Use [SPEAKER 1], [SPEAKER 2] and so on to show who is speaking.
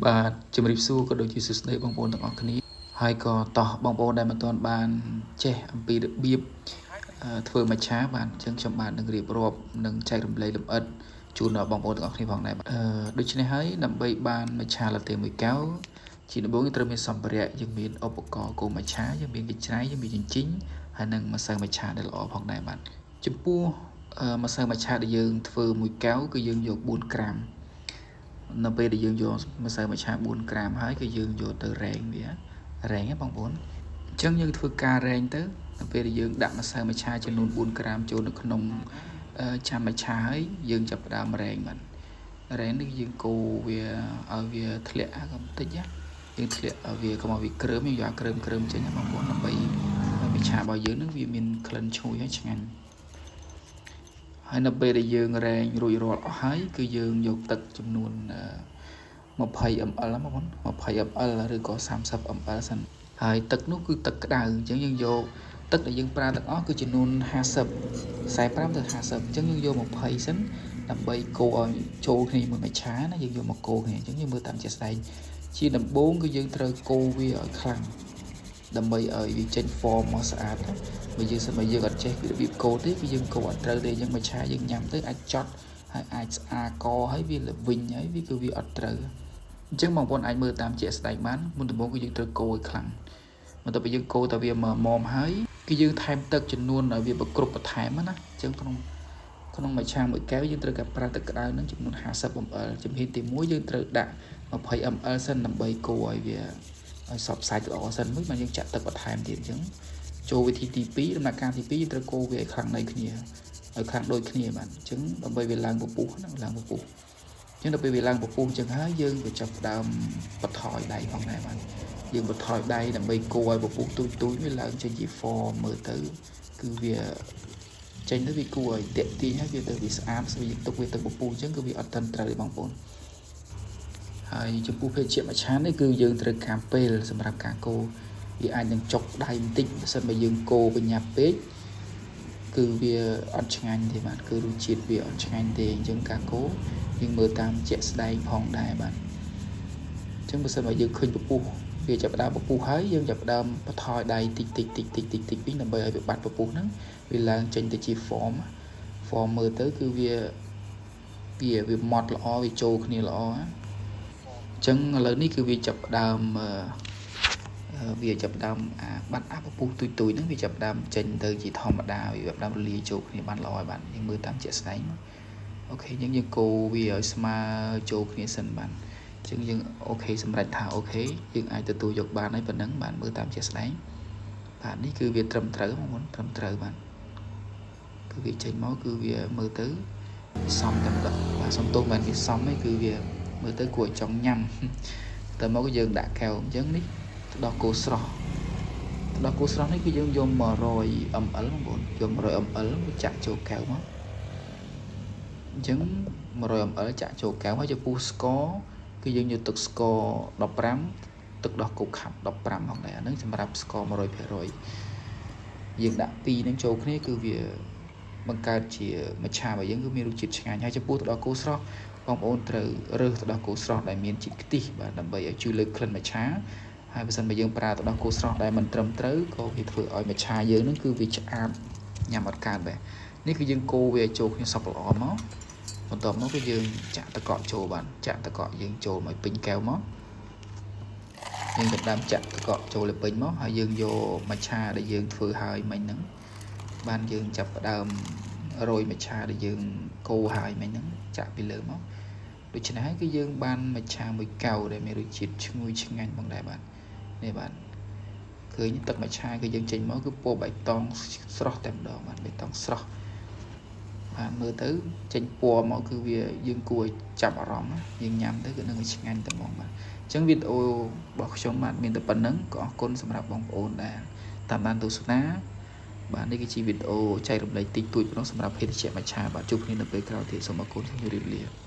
[SPEAKER 1] បាទជំរាបសួរក៏ដូចជាសួស្តីបងប្អូនទាំងអស់គ្នាហើយក៏តោះបងប្អូនដែលមិនទាន់បានចេះអំពីរបៀបធ្វើមច្ឆាបាទអញ្ចឹងខ្ញុំបាទនឹងរៀបរាប់និងចែករំលែកលម្អិតជូនដល់បងប្អូនទាំងអស់គ្នាផងដែរដូច្នេះហើយដើម្បីបានមច្ឆាឡាតេមួយកែវជាដំបូងយើងត្រូវមានសម្ភារៈយើងមានឧបករណ៍កូរមច្ឆាយើងមានកញ្ច្រៃយើងមានជញ្ជីងហើយនិងម្សៅមច្ឆាដែលល្អផងដែរបាទចំពោះម្សៅមច្ឆាដែលយើងធ្វើមួយកែវគឺយើងយក4ក្រាមនៅពេលដែលយើងយកម្សៅមច្ឆា4ក្រាមហើយគឺយើងយកទៅរែងវារែងហ៎បងប្អូនអញ្ចឹងយើងធ្វើការរែងទៅនៅពេលដែលយើងដាក់ម្សៅមច្ឆាចំនួន4ក្រាមចូលនៅក្នុងចានមច្ឆាហើយយើងចាប់ផ្ដើមរែងបាទរែងនេះយើងកូរវាឲ្យវាធ្លាក់ក៏បន្តិចណាយើងធ្លាក់ឲ្យវាកុំឲ្យវាគ្រើមយើងយកគ្រើមគ្រើមចេញណាបងប្អូនដើម្បីឲ្យមច្ឆារបស់យើងនឹងវាមានក្លិនឈ្ងុយហើយឆ្ងាញ់ហើយនៅពេលដែលយើងរែងរួចរាល់អស់ហើយគឺយើងយកទឹកចំនួន20 ml បងប្អូន20 ml ឬក៏30 ml សិនហើយទឹកនោះគឺទឹកក្តៅអញ្ចឹងយើងយកទឹកដែលយើងប្រើទាំងអស់គឺចំនួន50 45ទៅ50អញ្ចឹងយើងយក20សិនដើម្បីកូរឲ្យចូលគ្នាមួយមច្ឆាណាយើងយកមកកូរគ្នាអញ្ចឹងយើងមើលតាមជាក់ស្ដែងជាដំបូងគឺយើងត្រូវកូរវាឲ្យខ្លាំងដើម្បីឲ្យវាចេញ form មកស្អាតណាបើយើងសិនបើយើងអត់ចេះពីរបៀបកូរទេគឺយើងកូរអត់ត្រូវទេអញ្ចឹងមច្ឆាយើងញ៉ាំទៅអាចចត់ហើយអាចស្អាកហើយវាល្វិញហើយវាគឺវាអត់ត្រូវអញ្ចឹងបងប្អូនអាចមើលតាមជាក់ស្ដែងបានមុនដំបូងគឺយើងត្រូវកូរឲ្យខ្លាំងបន្ទាប់ពីយើងកូរទៅវាមកមុំហើយគឺយើងថែមទឹកចំនួនឲ្យវាប្រគ្រប់បន្ថែមណាអញ្ចឹងក្នុងក្នុងមច្ឆាមួយកែវយើងត្រូវការប្រើទឹកក្តៅនឹងចំនួន50 ml ជំហានទី1យើងត្រូវដាក់20 ml សិនដើម្បីកូរឲ្យវាឲ្យសព្វសាច់ល្អសិនមួយបានយើងចាក់ទឹកបន្ថែមទៀតអញ្ចឹងចូលវិធីទី2ដំណាក់កាលទី2យើងត្រូវកូរវាឲ្យខ្លាំងដូចគ្នាឲ្យខ្លាំងដូចគ្នាបាទអញ្ចឹងដើម្បីវាឡើងពពុះណាឡើងពពុះអញ្ចឹងដល់ពេលវាឡើងពពុះអញ្ចឹងហើយយើងក៏ចាប់ផ្ដើមបន្ថយដៃផងដែរបាទយើងបន្ថយដៃដើម្បីកូរឲ្យពពុះទូចទូចវាឡើងចេញជា form មើលទៅគឺវាចេញទៅវាគួរឲ្យតាក់ទាញហើយវាទៅវាស្អាតស្វីយើងទុកវាទៅពពុះអញ្ចឹងគឺវាអត់ត្រឹមត្រូវទេបងប្អូនហើយចំពោះភេសជ្ជៈមច្ឆានេះគឺយើងត្រូវការពេលសម្រាប់ការកូរវាអាចនឹងចុកដៃបន្តិចបើសិនបើយើងកូរបញ្ញាប់ពេកគឺវាអត់ឆ្ងាញ់ទេបាទគឺរសជាតិវាអត់ឆ្ងាញ់ទេអញ្ចឹងការកូរយើងមើលតាមជាក់ស្ដែងផងដែរបាទអញ្ចឹងបើសិនបើយើងឃើញពពុះវាចាប់ផ្ដើមពពុះហើយយើងចាប់ផ្ដើមបន្ថយដៃតិចតិចតិចតិចតិចតិចវិញដើម្បីឲ្យវាបាត់ពពុះហ្នឹងវាឡើងចេញទៅជា form មើលទៅគឺវាវាវាម៉ត់ល្អវាចូលគ្នាល្អអញ្ចឹងឥឡូវនេះគឺវាចាប់ផ្ដើមវាចាប់ផ្ដើមអាបាត់អាពពុះទុយទុយហ្នឹងវាចាប់ផ្ដើមចេញទៅជាធម្មតាវាចាប់ផ្ដើមរលាយចូលគ្នាបានល្អហើយបាទយើងមើលតាមជាក់ស្ដែង OK អញ្ចឹងយើងកូរវាឲ្យស្មើចូលគ្នាសិនបាទអញ្ចឹងយើង OK សម្រាប់ថា OK យើងអាចទទួលយកបានហើយប៉ុណ្ណឹងបាទមើលតាមជាក់ស្ដែងបាទនេះគឺវាត្រឹមត្រូវបងប្អូនត្រឹមត្រូវបាទគឺវាចេញមកគឺវាមើលទៅសមតែម្ដងបាទសំទោសមិនវាសមទេគឺវាមើលទៅគួរឲ្យចង់ញ៉ាំតែមកយើងដាក់កែវអញ្ចឹងនេះទឹកដោះគោស្រស់ទឹកដោះគោស្រស់នេះគឺយើងយក100 ml បងប្អូនយក100 ml វាចាក់ចូលកែវមកអញ្ចឹង100 ml ចាក់ចូលកែវហើយចំពោះស្ករគឺយើងយកទឹកស្ករ15ទឹកដោះគោខាប់15ផងដែរអាហ្នឹងសម្រាប់ស្ករ100%យើងដាក់2ហ្នឹងចូលគ្នាគឺវាបង្កើតជាមច្ឆារបស់យើងគឺមានរសជាតិឆ្ងាញ់ហើយចំពោះទឹកដោះគោស្រស់បងប្អូនត្រូវរើសទឹកដោះគោស្រស់ដែលមានជាតិខ្ទិះបាទដើម្បីឲ្យជួយលើកក្លិនមច្ឆាហើយបើសិនបើយើងប្រើទឹកដោះគោស្រស់ដែលមិនត្រឹមត្រូវក៏វាធ្វើឲ្យមច្ឆាយើងនឹងគឺវាឆ្អាបញ៉ាំអត់កើតដែរនេះគឺយើងកូរវាឲ្យចូលគ្នាសព្វល្អមកបន្ទាប់មកគឺយើងចាក់ទឹកកកចូលបានចាក់ទឹកកកយើងចូលមកពេញកែវមកយើងចាប់ដើមចាក់ទឹកកកចូលឲ្យពេញមកហើយយើងយកមច្ឆាដែលយើងធ្វើហើយមិញហ្នឹងបានយើងចាប់ផ្ដើមរោយមច្ឆាដែលយើងកូរហើយមិញហ្នឹងចាក់ពីលើមកដូច្នេះហើយគឺយើងបានមច្ឆាមួយកែវដែលមានរសជាតិឈ្ងុយឆ្ងាញ់ផងដែរបាទនេះបាទឃើញទឹកមច្ឆាគឺយើងចេញមកគឺពណ៌បៃតងស្រស់តែម្ដងបាទបៃតងស្រស់បាទមើលទៅចេញពណ៌មកគឺវាយើងគួរឲ្យចាប់អារម្មណ៍យើងញ៉ាំទៅគឺនឹងឆ្ងាញ់តែហ្មងបាទអញ្ចឹងវីដេអូរបស់ខ្ញុំបាទមានតែប៉ុណ្្នឹងក៏អរគុណសម្រាប់បងប្អូនដែលតាមដានទស្សនាបាទនេះគឺជាវីដេអូចែករំលែកតិចតួចប៉ុណ្ណោះសម្រាប់ភេសជ្ជៈមច្ឆាបាទជួបគ្នានៅពេលក្រោយទៀតសូមអរគុណសូមជម្រាបលា។